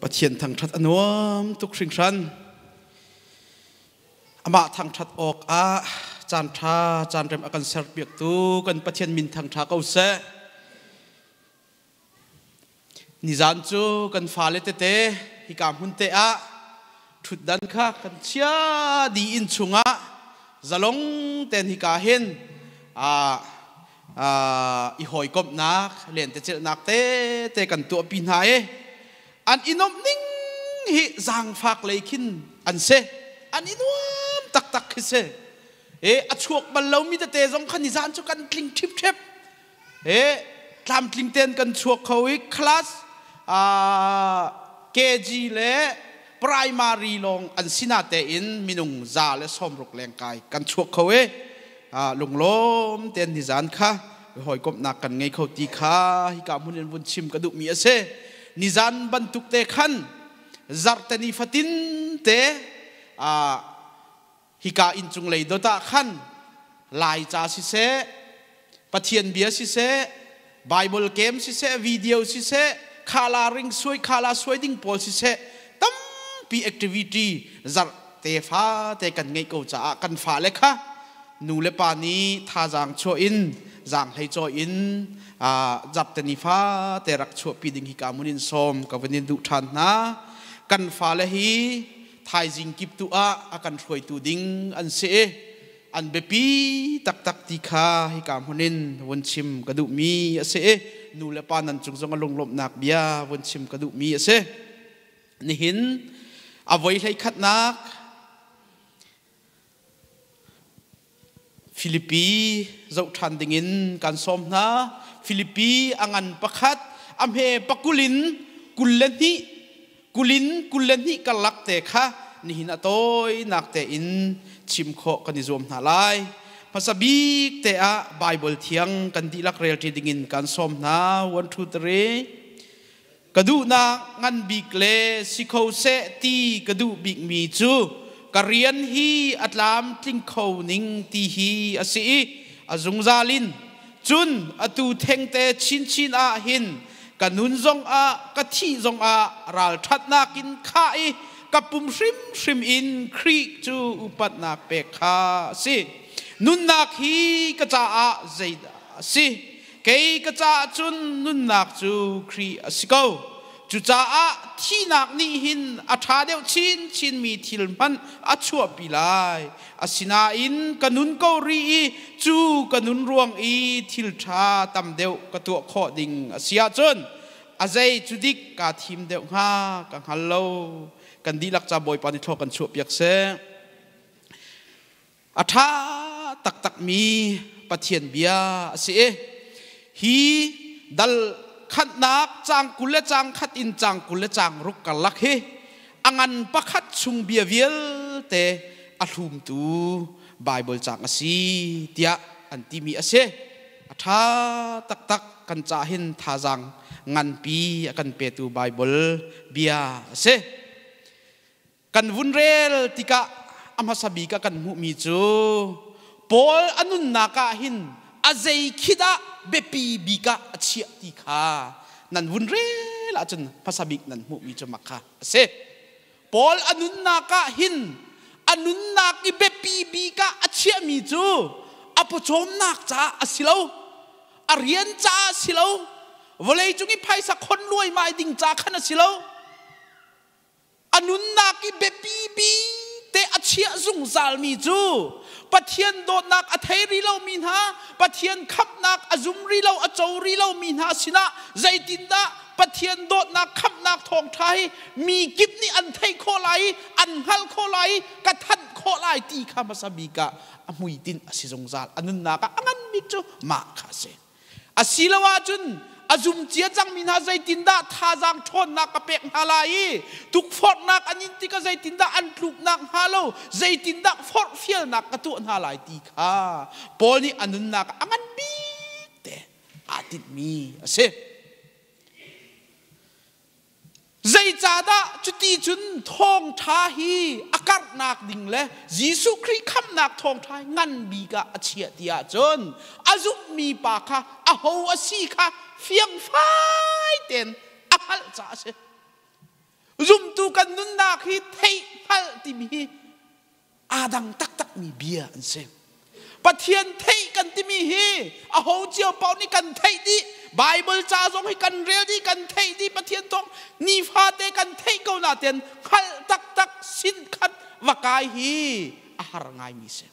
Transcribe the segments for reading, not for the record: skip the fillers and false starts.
Pathian thangṭhat a nuam tuk hringhran. Amah thangṭhat awkah caan ṭha caan rem a kan serpiaktu kan Pathian min thangṭha ko seh. Nizan cu kan fale tete hika hmun te ah ṭhutdan kha kan chia dih inn chungah zalong tein hika hin i hawikomhnak lentecelhnak tete kan tuahpi hna i an i nuamh ning hi zaangfak lei khin an si. An i nuam taktak khi si. E a chuak bal lomi tete zong kha nizan cu kan tling ṭhipṭhep. E tlamtling tein kan chuak kho i class KG le primary lawng an sina tein minung 160 lengkai kan chuak kho i lunglawm tein nizan kha hawikomhnak kan ngei kho ti kha hika hmun in vun chim ka duhmi a si. Nizan bantuk te khan zarhteni fatin te hika inn cung lei dot ah khan Laica siseh, Pathian bia siseh, Bible game siseh, video siseh, khala ring suai khala suai ding pawl siseh, tampi activity zarh te fa te kan ngeih ko caah kan fale kha nu le pa nih thazaang chuah in zaanghlei cawi in zarhte ni fa te rak chuahpi ding hi ka mun in sawm ka vun in duh ṭhan hna. Kan fale hi thaizing kip tu ah a kan hruaitu ding an si i an biapi taktak ti kha hika hmun in vun chim ka duhmi a si i nu le pa nan cung zong a lunglawmhnak bia vun chim ka duhmi a si. Nihin a voi hlei khatnak Filipi zoh ṭhan dingin kan sawm hna. Filipi a ngan pakhat, a hme pakul in 22, kulin 22 karlak te kha nihin a tawinak tein chim khawh kan i zuam hna lai. Hmasa bik te ah Baibal thiang kan dihlak relṭi dingin kan sawm hna. 1, 2, 3. Ka duhnak ngan bik le si kho seh ti ka duh bikmi cu ka rian hi a tlamtling kho ning ti hi a si i a zungzal in cun atu thengte chinchin ah hin ka nun zongah ka thih zongah ralṭhatnak in khah i ka pum hrimhrim in Khrih cu upatnak pek kha a si. Nunnak hi ka caah zeidah a si? Kei ka caah cun nunnak cu Khrih a si ko. Cucaah thihnak nih hin a ṭha deuh chinchinmi thil hmanh a chuahpi lai. Asinain ka nun ko rih i cu ka nun ruang i thil ṭha tam deuh ka tuah khawh ding a si ahcun a zei cu dik kaa thim deuh hnga ka hngal lo. Kan dihlak ca Bawipa nih thlua kan chuahpiak seh. A ṭha taktakmi Pathian bia a si i hi dal khatnak caang 20 le caang khat in caang 26 karlak hi a ngan pakhat chung bia vialte a hlumtu Baibal caang a si tiah an timi a si. A ṭha taktak kan ca hin thazaang nganpi a kan petu Baibal bia a si. Kan vun rel tikah a hmasa bik ah kan hmuhmi cu Paul a nunnak ah hin a zei khi dah biapi bik ah a chiah ti kha nan vun rel ahcun hmasa bik nan hmuhmi cu mak kha a si. Paul a nunnak ah hin a nunnak i biapi bik ah a chiahmi cu a pawcawmnak caah a si lo, a rian caah a si lo, vawleicung i phaisa khon luaimai ding ca khan a si lo. A nunnak i biapi bik te a chiah zungzalmi cu Pathian dawtnak a thei rih lomi hna, Pathian khamhnak a zum rih lo, a co rih lomi hna sinah zeitindah Pathian dawtnak khamhnak thawngṭha hi mi kip nih an theih khawh lai i an hngalh khawh lai i ka thanh khawh lai ti kha hmasa bik ah a hmuitinh a si zungzal. A nunnak ah a ngan bik cu mah kha a si. Asiloah cun a zum cia cangmi hna zeitindah thazaang ṭhawnnak ka pek hna lai i tukforhnak an in tikah zeitindah an tluknak hnga lo zeitindah forhfialnak ka tuah hna lai ti kha Paul nih a nunnak ah a ngan bik te aa tinhmi a si. Zeicahdah cuti cun thawngṭha hi a karhnak ding le Jesuh Khrih khamhnak thawngṭha hi ngan bik ah a chiah ti ahcun a zumhmi pa kha aho a si kha fiangfai tein a hngalh caah a si. Zumtu kan nunnak hi theih hngalh timi hi aa dang taktakmi bia an si. Pathian theih kan timi hi aho cio paoh nih kan theih dih. Bible ca zong hi kan rel dih, kan theih dih. Pathian thawng nifate kan theih ko nain hngalh taktak sin khat va kai hi a har ngaimi si.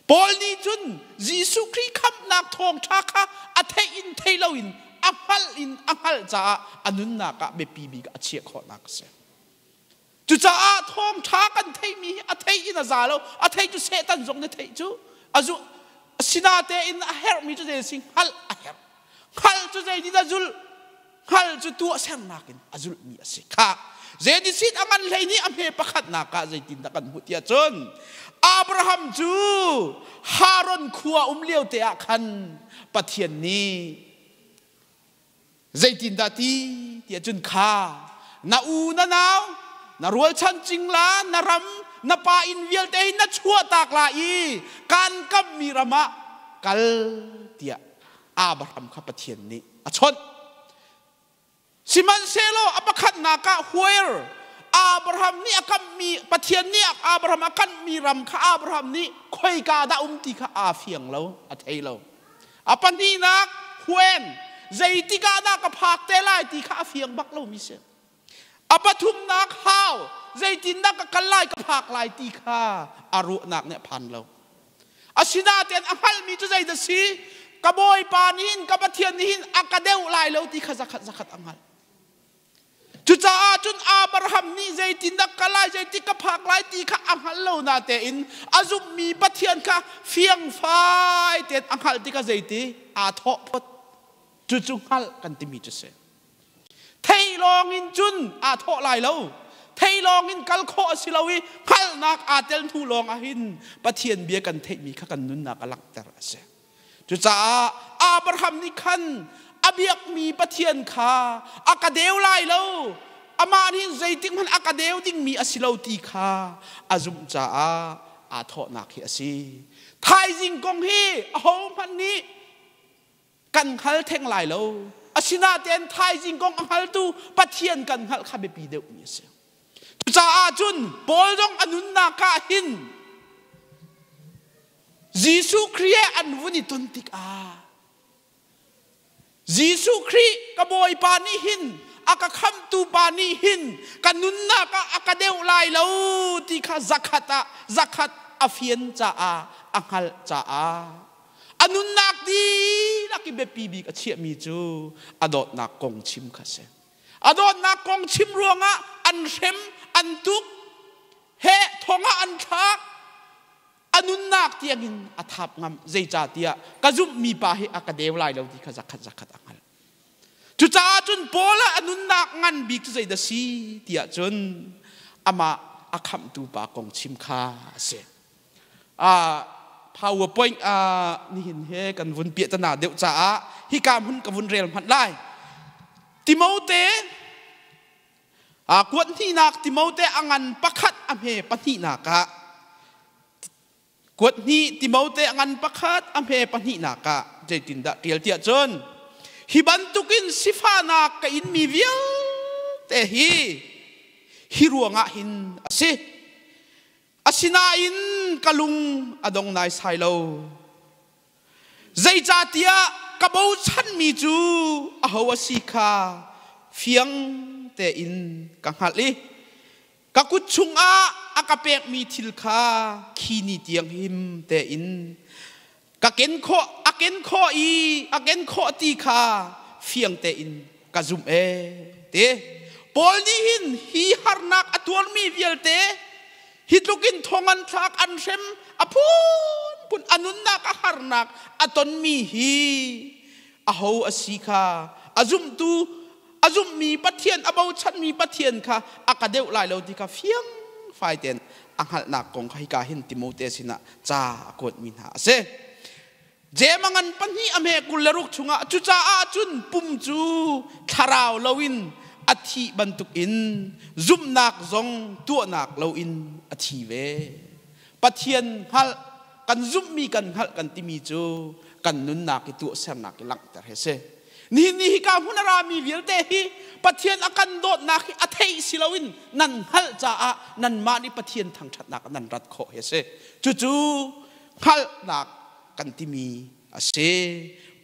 Paul nih cun Jesuh Khrih khamhnak thawngṭha kha a theih in thei loin a hngalh in a hngalh caah a nunnak ah biapi bik a chiah khawhnak a si. Cucaah thawngṭha kan theihmi hi a theih in a za lo. A thei cu Satan zong nih theih cu a zu sinatein a herhmi cu zei si hngalh a herh. Hngalh cu zei nih dah zulh? Hngalh cu tuahsernak in a zulhmi a si kha. Zenisit a ngan hlei nih a hme pakhatnak ah zeitindah kan hmuh tiah cun Abraham cu Haran khua um lio te ah khan Pathian nih zeitindah ti tiah cun kha na u na nau na rualchan cingla na ram na pa inn vialte hi na chuahtak la i kaan kammi ram ah kal tiah Abraham kha Pathian nih a chawnh. Sihmanhsehlaw a pakhatnak ah where Abraham nih a kamhmi Pathian nih Abraham a kamhmi ram kha Abraham nih khoika dah um ti kha aa fiang lo, a thei lo. A pahnihnak when zeitik ah dah ka phak te lai ti kha a fiang bak lomi si. A pathumnak how zeitindah ka kal lai ka phak lai ti kha a ruahnak nih a phan lo. Asinain a hngalhmi cu zeidah si? Ka Bawipa nih hin ka Pathian nih hin a ka deuh lai lo ti kha zakhat zakhat a hngalh. Cucaah cun Abraham nih zeitindah ka lai zeitik ka phak lai ti kha a hngal lo natein a zumhmi Pathian kha fiangfai tein a hngalh tikah zeiti aa thawh phot. Cucu hngalh kan timi cu si. Thei lawngin cun aa thawh lai lo. Thei lawngin kal khawh a si lo i hngalhnak aa tel hnu lawng ah hin Pathian bia kan theihmi kha kan nunnak a langhter a si. Cucaah Abraham nih khan a biakmi Pathian kha a ka deu lai lo, amah nih zeitik hmanh a ka deu dingmi a si lo ti kha a zumh caah aa thawhnak hi a si. Thaizing kong hi ahohmanh nih kan hngal theng lai lo. Asinain thaizing kong a hngaltu Pathian kan hngalh kha biapi deuhmi a si. Cucaah cun Paul zong a nunnak ah hin Jesuh Khrih he an vun i ton tikah Jesuh Khrih ka Bawipa nih hin a ka khamhtu pa nih hin ka nunnak ah a ka deuh lai lo ti kha zakhat ah zakhat a fian caah a hngalh caah a nunnak dihlak i biapi bik a chiahmi cu a dawtnak kong chim kha a si. A dawtnak kong chim ruangah an hrem, an tuk, he thong ah an thlak, a nunnak tiangin a thap ngam. Zeicahtiah ka zumhmi pa hi a ka deu lai lo ti kha zakhat zakhat a hngalh. Cucaah cun Paul ah a nunnak ngan bik cu zeidah si tiah cun amah a khamhtu pa kong chim kha a si. PowerPoint nihin he kan vun piahtana deuh caah hika hmun ka vun rel hmanh lai. Timote kuat hnihnak Timote a ngan pakhat a hme pahnihnak ah kuat hnih Timote a ngan pakhat a hme pahnihnak ah zeitindah ṭial tiah cun hi bantukin sifahnak ka inmi vialte hi hi ruangah hin a si. Asinain ka lung a dong naisai lo. Zeicahtiah ka bochanmi cu aho a si kha fiang tein ka hngalh i ka kut chungah a ka pekmi thil kha khi ni tiang him tein ka ken khawh a ken khawh i a ken khawh ti kha fiang tein ka zumh ee ti Paul nih hin hi harnak a tuarmi vialte hi tlukin thong an thlak an hrem a phunphun a nunnak a harnak a tonmi hi aho a si kha a zumhtu a zumhmi Pathian a bochanmi Pathian kha a ka deuh lai lo ti kha fiang fai tein a hngalhnak kong kha hika hin Timote sinah ca a kuatmi hna a si. Jeim a ngan pahnih a hme 26 chungah cucaah cun pum cu thlarau loin a thih bantukin zumhnak zong tuahnak loin a thi ve. Pathian hngalh kan zumhmi kan hngalh kan timi cu kan nunnak i tuahsernak i langhter hi a si. Nihin ni hika hmun a rami vialte hi Pathian a kan dawtnak hi a theih si loin nan hngalh caah nanmah nih Pathian thangṭhatnak nan rat khawh hi a si. Cucu hngalhnak kan timi a si.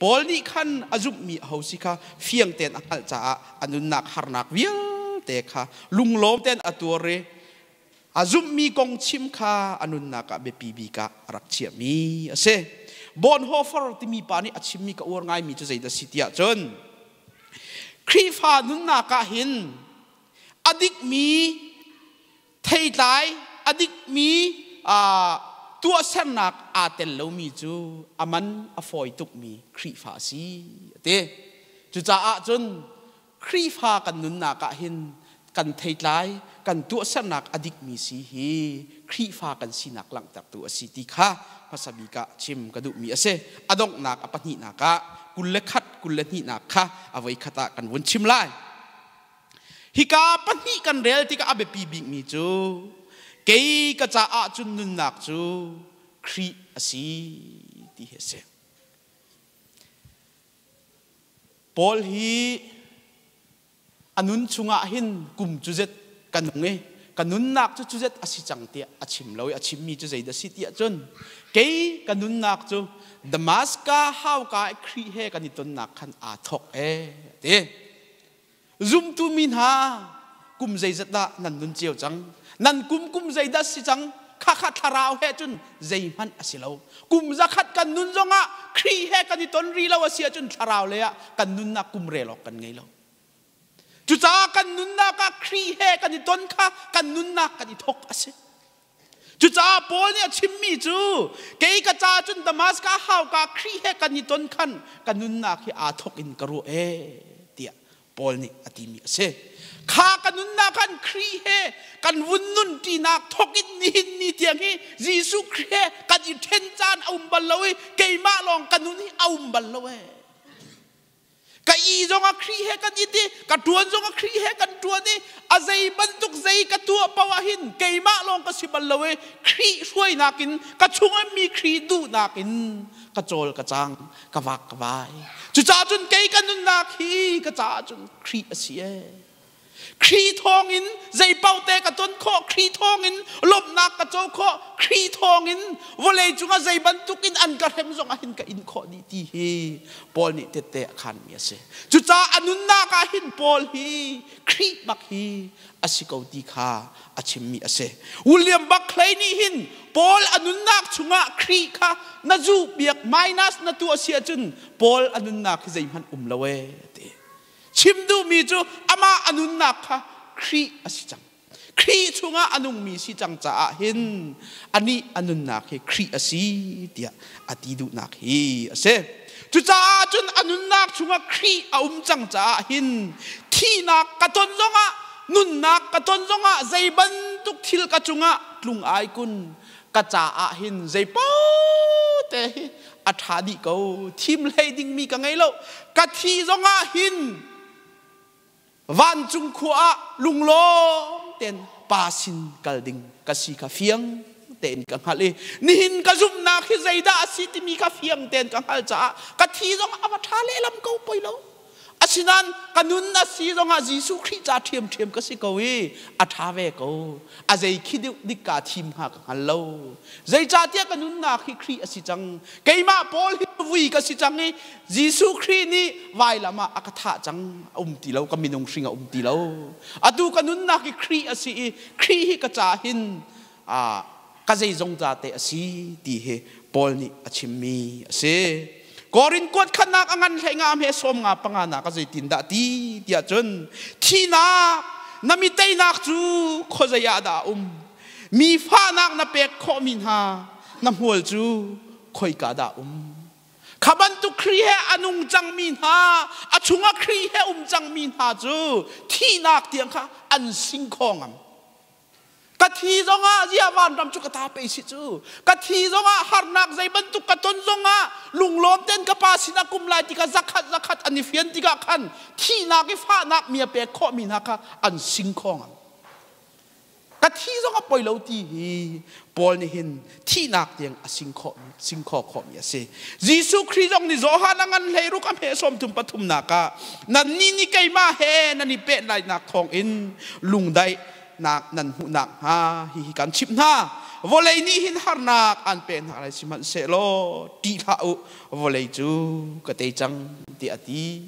Paul nih khan a zumhmi aho si kha fiang tein a hngalh caah a nunnak harnak vialte kha lunglawm tein a tuar i a zumhmi kong chim kha a nunnak ah biapi bik ah a rak chiahmi a si. Bonhoeffer timi pa nih a chimmi ka uar ngaimi cu zeidah si tiah cun Khrihfa nunnak ah hin a dikmi theitlai a dikmi tuahsernak aa tel lomi cu a man a fawi tukmi Khrihfa a si a ti. Cucaah cun Khrihfa kan nunnak ah hin kan theitlai kan tuahsernak a dikmi si hi Khrihfa kan sinak langhtertu a si ti kha hmasa bik ah chim ka duhmi a si. A donghnak a pahnihnak ah 21 22nak kha a voikhat ah kan vun chim lai. Hika pahnih kan rel tikah a biapi bikmi cu kei ka caah cun nunnak cu Khrih a si ti hi a si. Paul hi a nun chungah hin kum cu zet ka nung i ka nunnak cu cu zet a si cang tiah a chim lo i a chimmi cu zeidah a si tiah cun kei ka nunnak cu Damaska hauka i Khrih he kan i tonnak khan aa thawk ee ti. Zumtu mi hna kum zeizat dah nan nun cio cang? Nan kum kum zeidah si cang? Khakha thlarau he cun zeihmanh a si lo. Kum zakhat kan nun zongah Khrih he kan i ton rih lo a si ahcun thlarau lei ah kan nunnak kum rel awk kan ngei lo. Cucaah kan nunnak ah Khrih he kan i ton kha kan nunnak kan i thawk a si. Cucaah Paul nih a chimmi cu kei ka ca cun Damaska hauka Khrih he kan i ton khan ka nunnak hi aa thawk in ka ruah ee tiah Paul nih a timi a si. Kha ka nunnak khan Khrih he kan vun nun ṭinak thawk in nihin ni tiang hi Jesuh Khrih he kan i ṭhen caan a um bal lo i keimah lawng ka nun hi a um bal lo ee. Ka i zong ah Khrih he kan it i ka ṭuan zong ah Khrih he kan ṭuan i a zei bantuk zei ka tuah paoh ah hin keimah lawng ka si bal lo i Khrih hruainak in ka chungah mi Khrih duhnak in ka cawl ka cang ka vak ka vai. Cucaah cun kei ka nunnak hi ka caah cun Khrih a si ee. Khrih thawngin zei paoh te ka ton khawh, Khrih thawngin lawmhnak ka co khawh, Khrih thawngin vawlei cungah zei bantukin an ka hrem zong ah hin ka in khawh dih ti hi Paul nih tette a khanmi a si. Cucaah a nunnak ah hin Paul hi Khrih bak hi a si ko ti kha a chimmi a si. William Barclay nih hin Paul a nunnak chungah Khrih kha na zuh biak minus na tuah si ahcun Paul a nunnak hi zeihmanh um lo ee ti. Chim duhmi cu amah a nunnak kha Khrih a si cang. Khrih chungah a nungmi si cang caah hin anih a nunnak hi Khrih a si tiah a ti duhnak hi a si. Cucaah cun a nunnak chungah Khrih a um cang caah hin thihnak ka ton zongah nunnak ka ton zongah zei bantuk thil ka cungah tlung ai kun ka caah hin zei paoh te hi a ṭha dih ko thim hlei dingmi ka ngei lo ka thi zongah hin vancung khua ah lunglawm tein pa sin kal ding ka si kha fiang tein ka hngalh i nihin ka zumhnak hi zeidah a si timi kha fiang tein ka hngalh caah ka thi zong a va ṭha lehlam ko poi lo. Asinain ka nun a si zongah Jesuh Khrih ca ṭhiamṭhiam ka si ko i a ṭha ve ko. A zei khi deuh dik kaa thim hnga ka hngal lo. Zeicahtiah ka nunnak hi Khrih a si cang. Keimah Paul hi vui ka si cang i Jesuh Khrih nih vailam ah a ka thah cang. A um ti lo, ka minung hring a um ti lo. Atu ka nunnak hi Khrih a si i Khrih hi ka ca hin ka zeizong ca te a si ti hi Paul nih a chimmi a si. Korin kuat khatnak a ngan hlei nga hme sawm nga panga na ka zeitin dah ti tiah cun thihnak na mi teinak cu khuazei ah dah a um mi fahnak na pek khawhmi hna na hmual cu khoika dah um kha bantuk Khrih he a nung cangmi hna a chungah Khrih he um cangmi hna cu thihnak tiang kha an sing kho ngam. Ka thi zongah ziah vanram cu ka ta pe si cu. Ka thi zongah harnak zei bantuk ka ton zongah lunglawm ten ka pa sinah kum lai ti kha zakhat zakhat an i fian tikah khan thihnak i fahnak mi a pek khawhmi hna kha an sing kho ngam. Ka thi zong a poi lo ti hi Paul nih hin thihnak tiang a sing khawh khawhmi a si. Jesuh Khrih zong nih Johan a ngan hlei ruk a hme 33 nak ah nannih nih keimah he nan i pehtlaihnak thawngin lungdaihnak nan hmuhnak hnga hihi kan chimh hna. Vawlei nih hin harnak an pek hna lai, sihmanhsehlaw ṭih hlah u, vawlei cu ka tei cang, tiah a ti.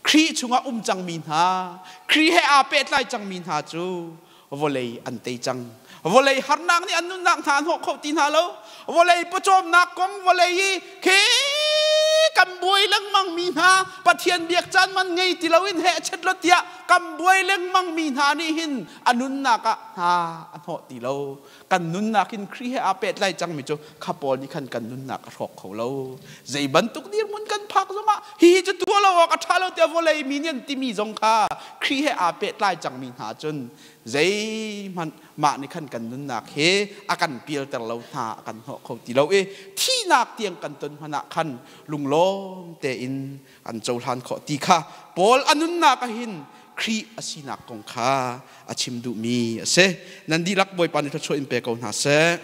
Khrih chungah um cangmi hna, Khrih he aa pehtlai cangmi hna cu vawlei an tei cang. Vawlei harnak nih an nunnak hna an hnawh kho ti hna lo. Vawlei pawcawmnak kong, vawlei i khi kan buai lengmang mi hna, Pathian biak caan man ngei ti loin he chet lo tiah kan buai lengmang mi hna nih hin a nunnak ah hna a hnawh ti lo. Kan nunnak in Khrih he aa pehtlai cangmi cu kha pawl nih khan kan nunnak a hrawk kho lo. Zei bantuk dirhmun kan phak zongah hihi cu tuah lo awk a ṭha lo tiah vawlei mi nih an timi zong kha Khrih he aa pehtlai cangmi hna cun zeihmanh mah nih khan kan nunnak he a kan pialter lo hna, a kan hnawh kho ti lo i thihnak tiang kan ton hmanh ah khan lunglawm tein an cohlan khawh ti kha Paul a nunnak ah hin Khrih a sinak kong kha a chim duhmi a si. Nan dihlak Bawipa nih thluachuah in pe ko hna seh.